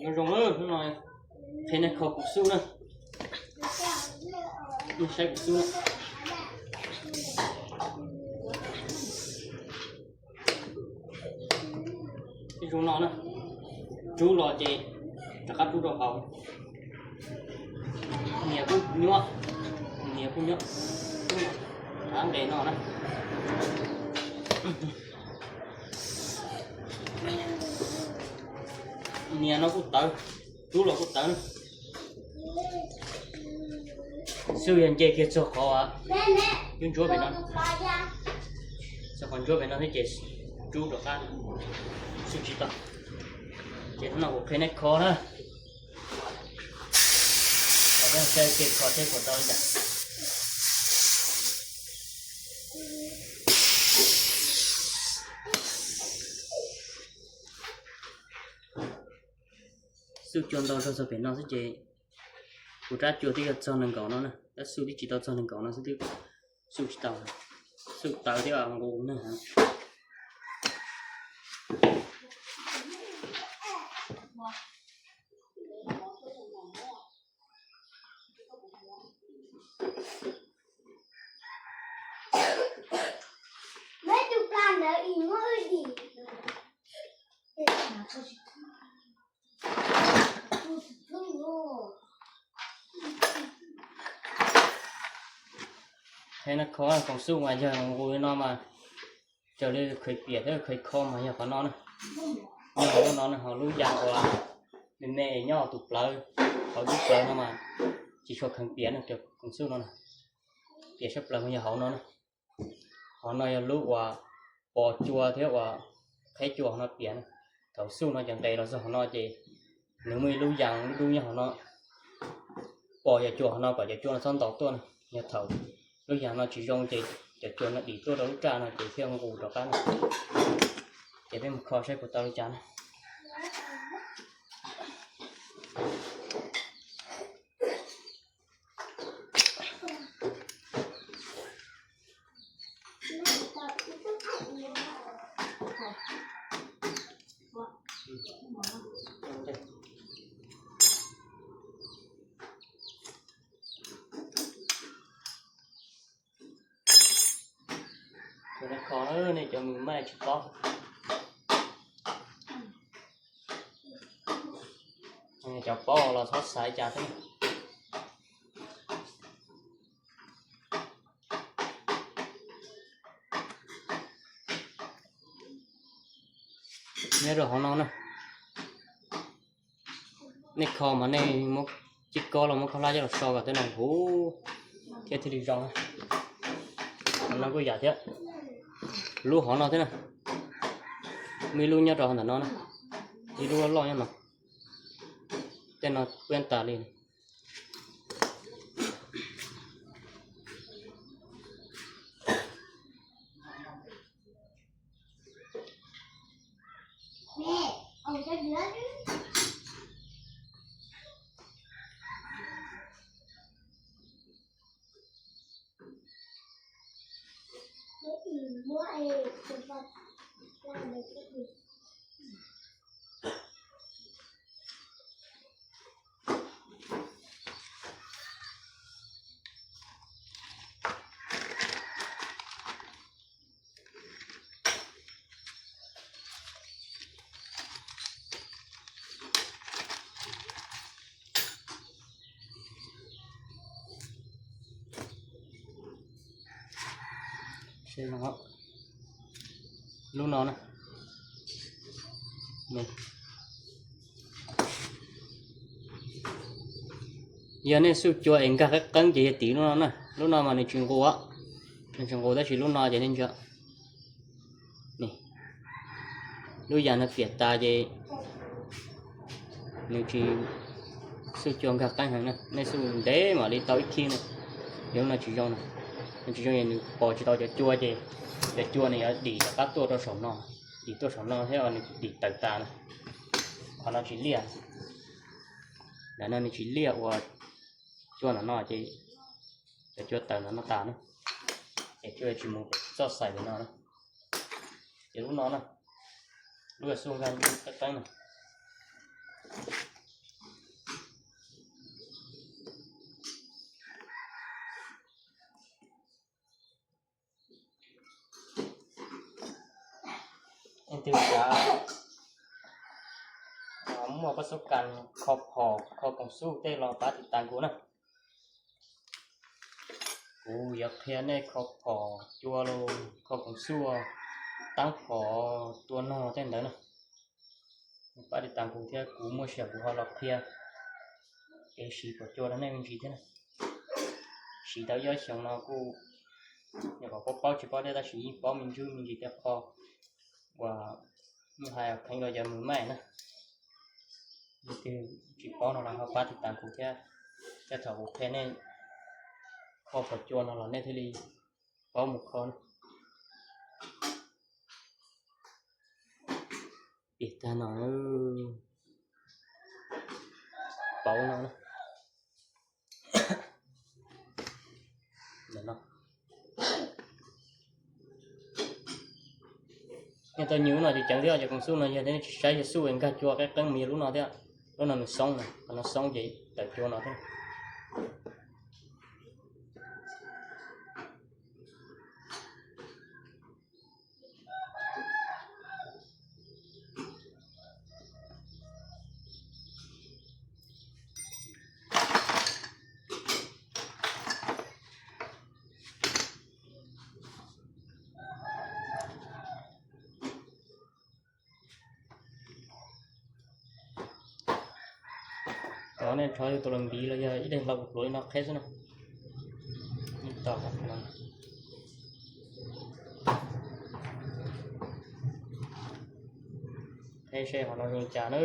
Nyob zoo na, hnub no qhia nej kho kuv xub na. Nej saib kuv xub na. Ib zoo no na, rub los ces rov qab rub rau hauv. Nias kuj nyuaj, nias kuj nyuaj, rub los rov qab nqes no na. Nias no kuj tawv, rub los kuj tawv na. Xub yog nce kiag txog qhov ntsuab ntsuab pem no, txog qhov ntsuab pem no thiab ces rub rov qab, xub tsis tau. Ces hnub no kuv qhia nej kho na, saib kuv kho thiab kho tau li cas. Xub cua ntau zog txog pem no xwb ces kuv rab cua twb yog txog nees nkaum no na, rab xub twb tsis tau txog nees nkaum no xwb, twb xub tsis tau, xub tawv thiab nqus na. Qhia nej kho koom xub mas yog nqus li no mas raws li kheev piam thiab kheev kho mas yog qhov no na. Nyob hauv lub no na, ho lub yas uas me me nyob hauv tus plawv, hauv lub plawv no mas tsis tshua kheev piam na, cov koom xub no na. Piam sab plawv mas yog hauv no na. Hauv no yog lub uas pos cua thiab uas qheb cua hauv no piam na. Thaum xub no cov nqes los txog hauv no ces nws muaj ib lub yas dub nyob hauv no, pos cov cua hauv no kom cov cua no txhob ntaus tuaj na. Yog thaum lub yas no tsis zoo ces cov cua no dim tuaj rau lub raj no ces thiaj nqus rov qab na. Ces peb mus kho saib puas tau li cas na. Cov no kho, nej cov me mas tsis paub. Cov paub los txhob xav cas thiab. Nyob rau hauv no na. Nej kho mas nej muab cib kob los muab khaub hlab coj los so kom tej no huv thiab thiaj li zoo. Hauv no kuj yam thiab. Lub hauv no thiab na. Muaj ib lub nyob rau ntawm no na. Ib lub loj loj nyob no. Tej no kuj tas li. Lub no na. Yog nej xuj cua es nkag qeeb qeeb ces yog tim lub no na. Lub no mas nws tsis nqus, nws tsis nqus tab sis lub no ces nej ntsia, lub yas no piam tas ces nws tsis, xuj cua nkag qeeb heev na. Nej xuj ntev mam li tau ib khib na, yog lub no tsis zoo na. Nws tsis zoo es nws pos tsis tau cov cua ces cov cua nws yuav dim rov qab tuaj rau saum no, dim tuaj saum no thiab nws dim tawm tas na. Qhov no tsis liaj, ntawm no nws tsis liaj uas cua ntawm no ces cov cua tawm ntawm no tas na, ces cua tsis mus txoj xaim li no na. Ces lub no na, lub xuj nkag qeeb qeeb na. Twg xav muaj pab xub kas kho phom kho koom xuj tej los pab tiv tas kuv na. Kuv yuav qhia nej kho phom cua los kho koom xuj, taab phom tua nog tej ntawd na. Pab tiv tas kuv thiab kuv muaj sij hawm kuv ho los qhia kev siv phom cua rau nej me ntsis thiab na. Siv tau ib ob xyoos no kuj nyuam qhuav paub paub tsis paub thiab tab sis yeej paub me ntsis me ntsis tej qho uas yeej hais kheev rau cov mws maij na. Leej twg tsis paub no los ho pab tiv tas kuv thiab, tej thaum kuv qhia nej kho phom cua no los nej thiaj li paub mus kho na. Piam tag no, pauv no na. Nej tau nyias lub no ces ceev thiab, cov koom xuj no yog nej tsis saib yog xuj nkag cua qeeb qeeb mus yog lub no thiab. Lub no nws xoob na, qhov no xoob ces tawm cua no thiab. Cov nej rho tus las npiv los yog ib daim hlau pluav li no qheb xwb na. Qheb seb hauv no zoo li cas na,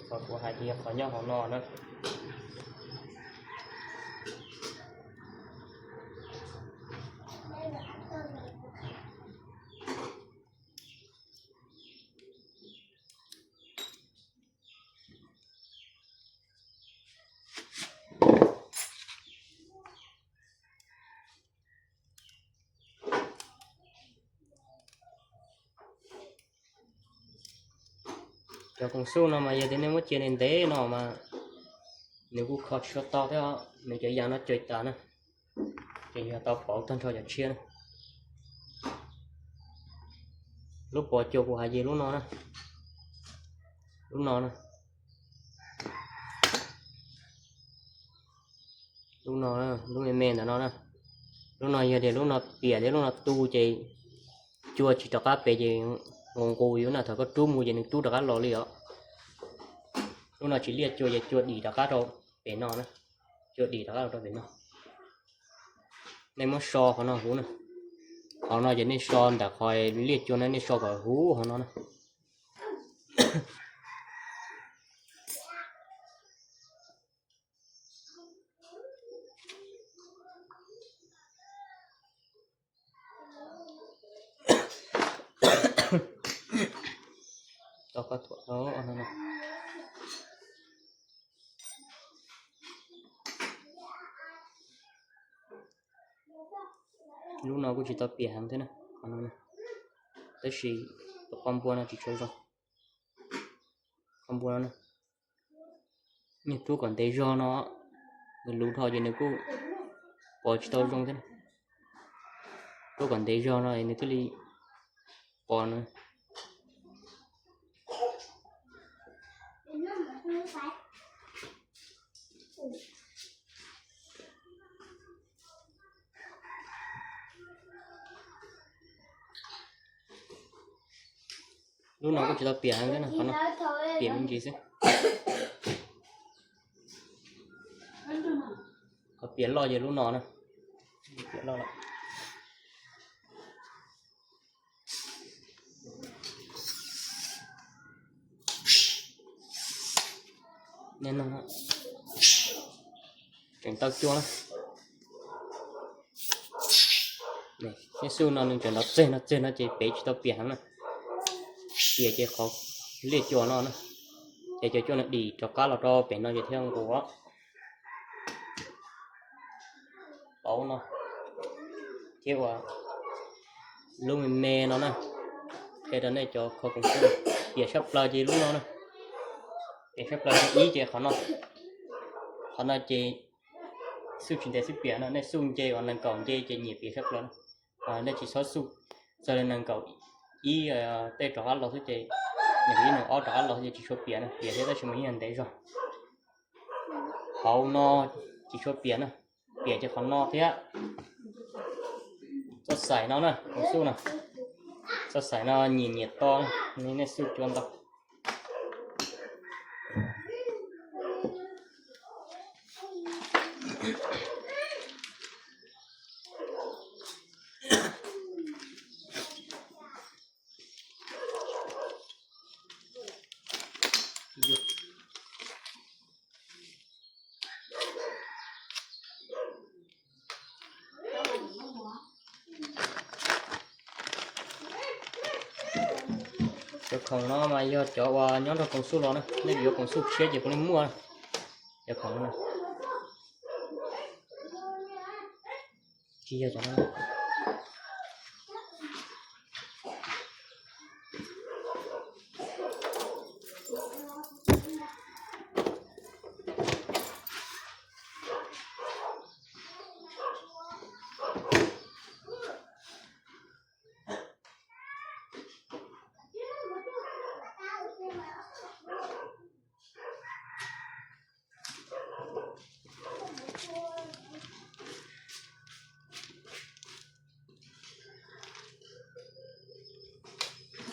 qhov kuv hais ces yog qhov nyob hauv no na. Cov koom xuj no mas yog tias nej muab cia ntev ntev no mas nws kuj kho tsis tau thiab, nws cov yas no cais tas na, ces yog tau pauv tag nrho cov tshiab na. Lub pov cua kuv hais ces lub no na, lub no na, lub no, lub me me ntawm no na. Lub no yog tias lub no piam thiab lub no tu ces cua tsis rov qab pem ces nqus nqus yus na, thaum koj rub mus ces nws rub rov qab los li os. Lub no tsis liaj cua ces cua dim rov qab rau pem no na, cua dim rov qab los rau pem no. Nej muab so qhov no huv na, qhov no ces nej so ntawm qhov liaj cua no nej so kom huv hauv no na. Lub no kuj tsis tau piam heev thiab na, tab sis tus qhov npua no tsis tshua zoo. Qhov npua no, nej rub kom ntev zog no, nws luv dhau ces nws kuj pov tsis tau zoo thiab. Rub kom ntev zog no nws thiaj li pov na. Lub no kuj tsis tau piam heev thiab na, qhov no piam me ntsis xwb. Qhov piam loj yog lub no na. Piam loj lawm. Tseem tau cua na. Neb xuj no nws tseem nrov txeg no txeg no ces pem tsis tau piam heev na. Piam ces qhov liaj cua no na, ces cov cua no dim rov qab los rau pem no ces thiaj nqus. Pauv no thiab uas lub me me no na, qhia rau nej cov kho koom xuj, piam tshaj plaws ces lub no na. Piam tshaj plaws ib ces qhov no, qhov no ces xuj tsis ntev xwb piam no, nej xuj nce uas nees nkaum nce ces nyiam piam tshaj plaws. Nej tsis txhob xuj txog li nees nkaum ib tej rov qab los xwb ces, nws ib nws ob rov qab los ces tsis tshua piam na, piam thiab tab sis mas yeej yog ntev zog. Hauv no tsis tshua piam na, piam ces qhov no thiab. Txoj xaim no na, koom xuj no, txoj xaim no nyiam nyiam to, nej xuj cua ntau. Cov khoom no mas yog cov uas nyob nrog koom xuj los na, nej yuav koom xuj tshiab ces puav leej muaj na. Cov khoom no tsis yog cov no.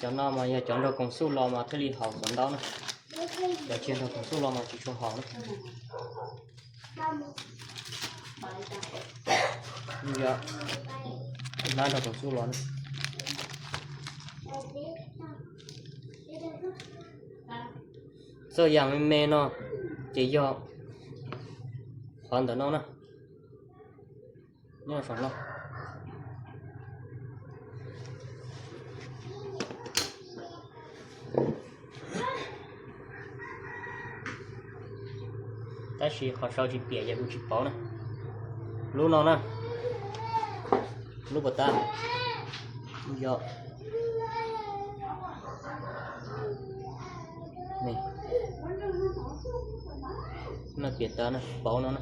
Cov no mas yog cov nrog koom xuj los mas thiaj li haum cov ntau na. Cov tsis nrog koom xuj los mas tsis tshua haum na. Yog, nrog koom xuj los na. Txoj yam me me no ces yog qhov ntawm no na. Nyob saum no. Tab sis qhov saud tsis piam ces kuv tsis paub na. Lub no na, lub puas tab, yog, no piam tas na, paub no na.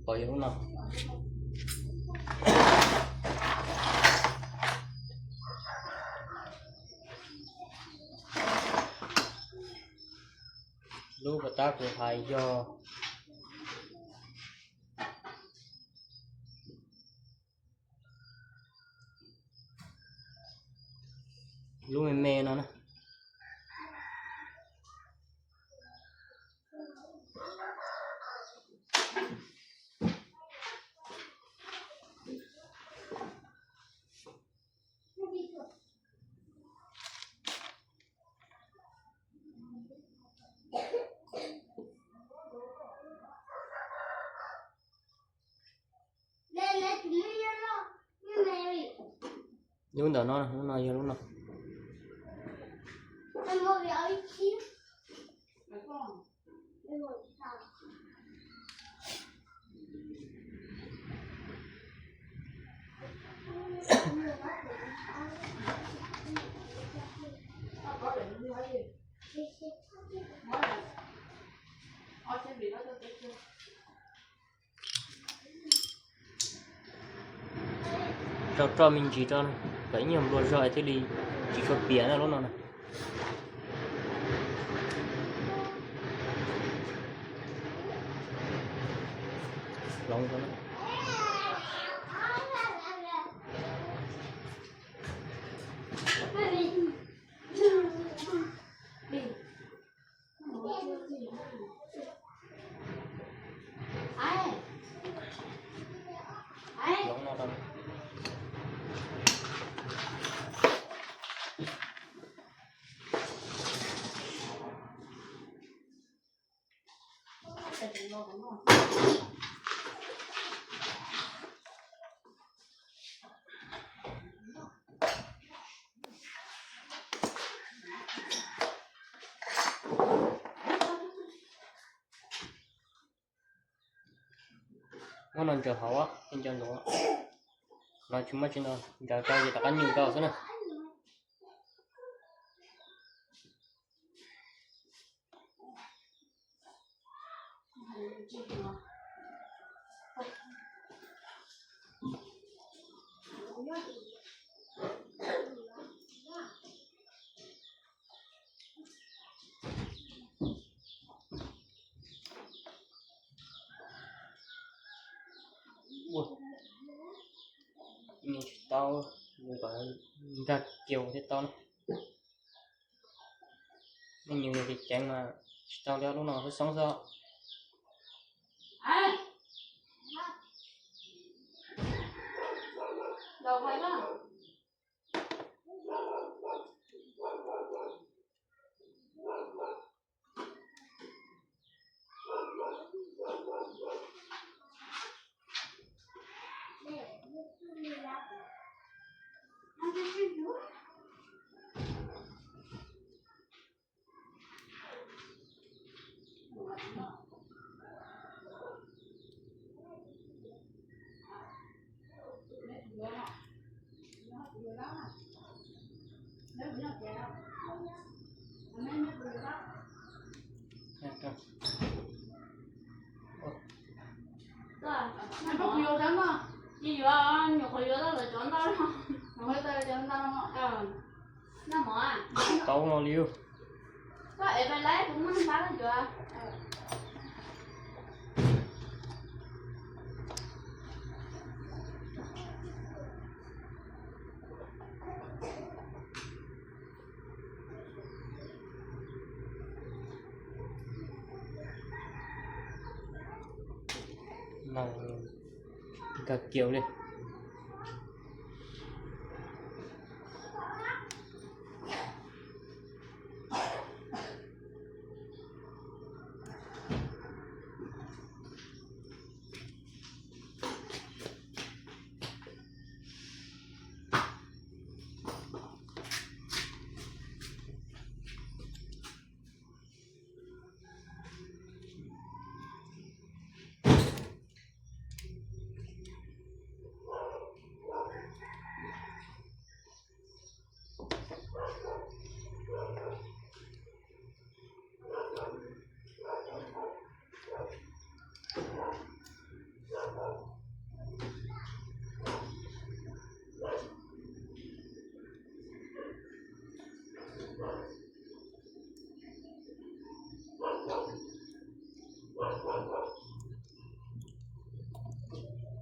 Paub yog lub no. Lub puas tab kuv hais yog lub me me no na. Lub ntawm no, lub no yog lub no. Rau roj me ntsis rau, kom ib nyuag nplua zog thiaj li tsis tshua piam na lub no na. Hloov rau. Muab no ntsaws hauv, nco ntsoov no tsis muab tsis no ntsaws rau ces rov qab nyuj rau xwb na. Ua, tsis tau, kom nkag kiag thiaj tau na. Nej nyuam yog ceev mas tsis tau li, lub no xoob xoob xwb. Tau no li. Nkag kiag li.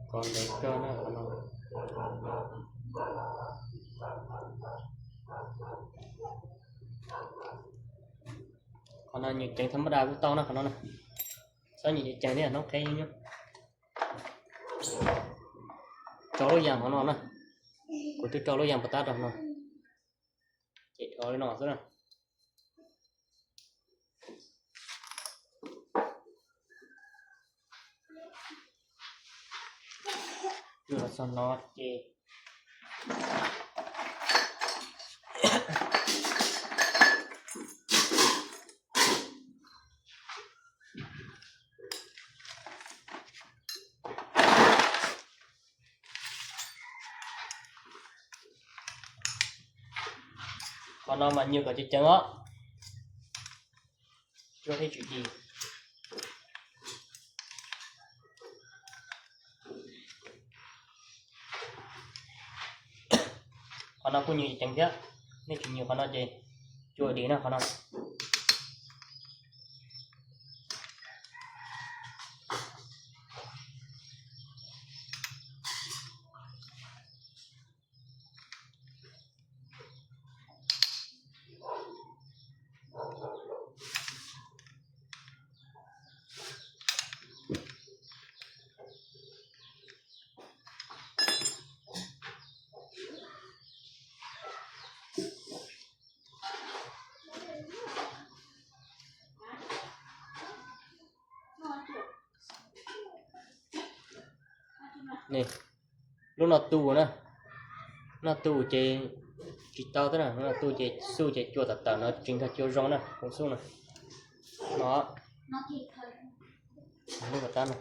Qhov ntawd kawg na, qhov no. Qhov no nws ceev thab mab da kuj tau na, qhov no na. Txhob nyiam ceev thiab, hnub qheb nyob. Rau lub yas hauv no na. Kuv twb rau lub yas puas tab rau no. Ces dhov li no xwb na. Txog no ces qhov no mas nyuag kom ceev ceev os. Cuab thiab tswm ci. Qhov no kuj nyuag ceev thiab, nej tsis nyuag qhov no ces cua dim na qhov no. Lub no tu na, no tu ces tsis tau thiab na, no tu ces xub ces cua tawm tawm no tsis nkag cua zoo na, koom xub na. No, lub ko tab no.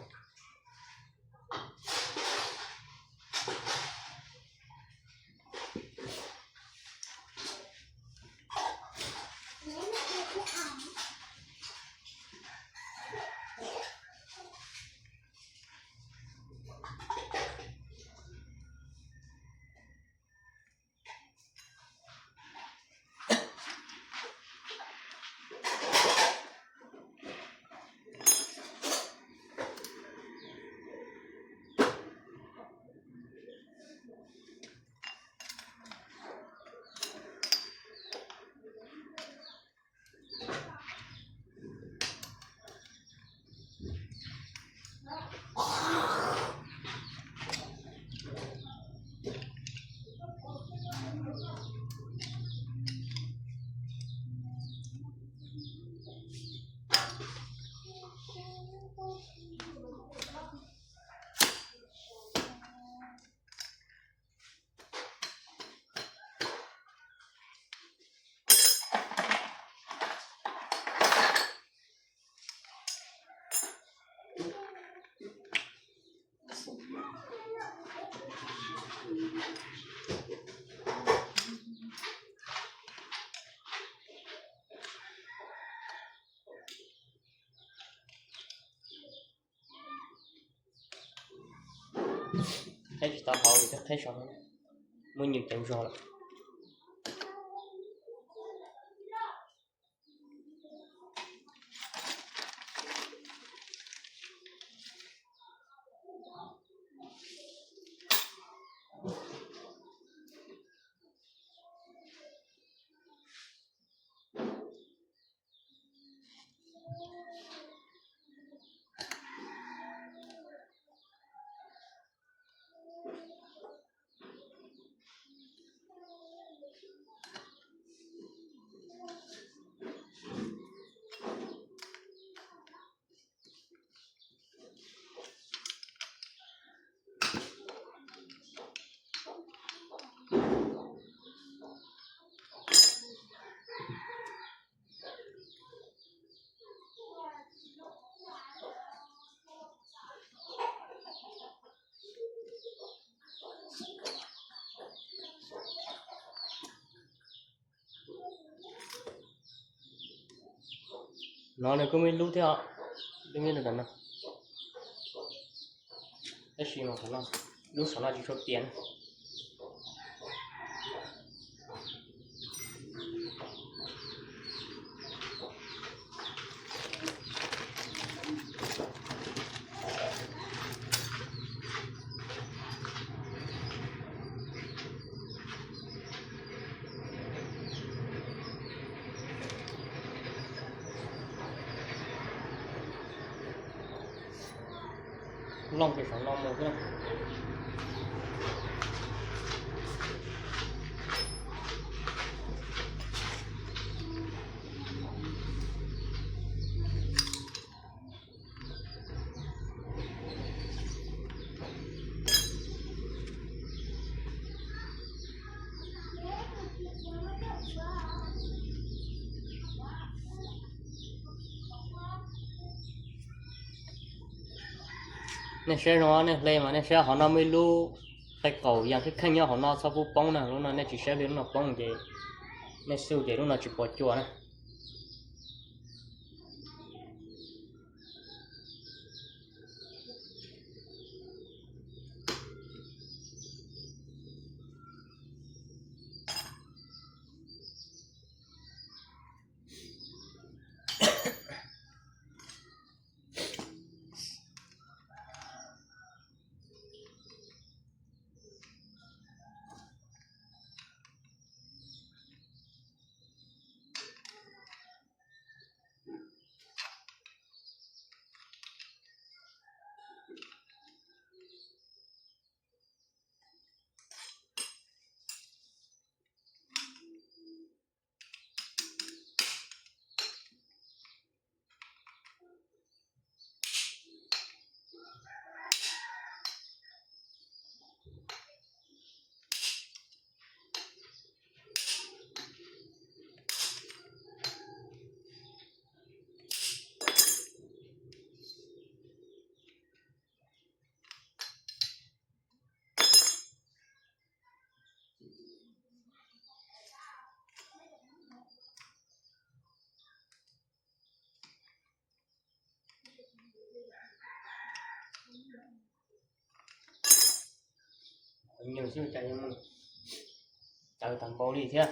Qheb tsis tau hauv li, twb qheb saum no, muab nyuj ceev zog lawm. No nws kuj muaj ib lub thiab os, lub me no, tab sis mas lub saum no tsis tshua tiav na. Looj pem saum no mus xwb. Nej saib zoo, nej hle mas nej saib hauv no muaj ib lub qe qaum yam kheej kheej nyob hauv no txhob pub poob na. Lub no nej tsis saib li, lub no poob ces nej xu ces lub no tsis pom cua na. Nyuj xwb cas yuav mus tawv tag npaum li thiab.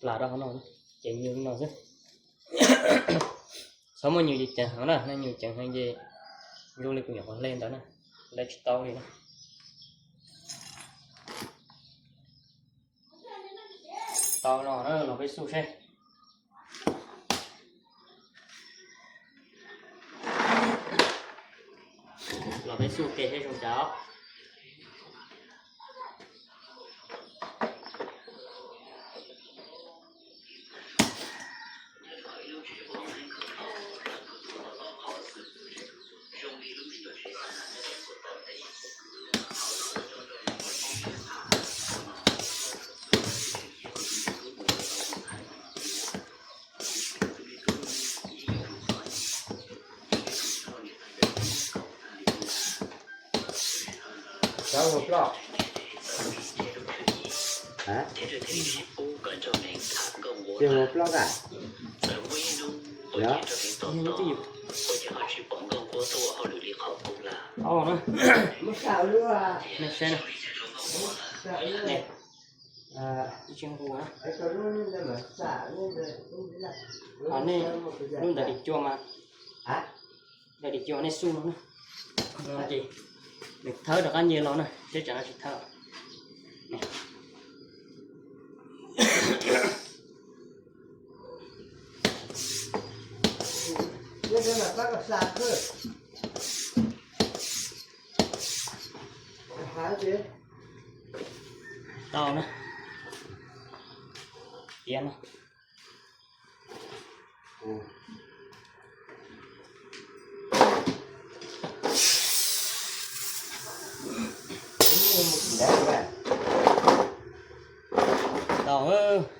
Plas rau hauv no, ces nyuj no xwb. Txhob muaj nyuj ceev heev na, nej nyuj ceev heev ces zoo li kuv nyuam qhuav hle ntawd na, hle tsis tau li na. Tau no na, los peb xu seb. Los peb xub ke seb zoo cas. Hov ploj, hov ploj a, yog, twb yog, na, ib tsi nqus na. Hov nej lub ntawm dim cua mas, ntawm dim cua nej xub no na, no ces nws thawb rov qab nce los na, seb tsam no tsis thawb. Tau na, tiav no. Tau.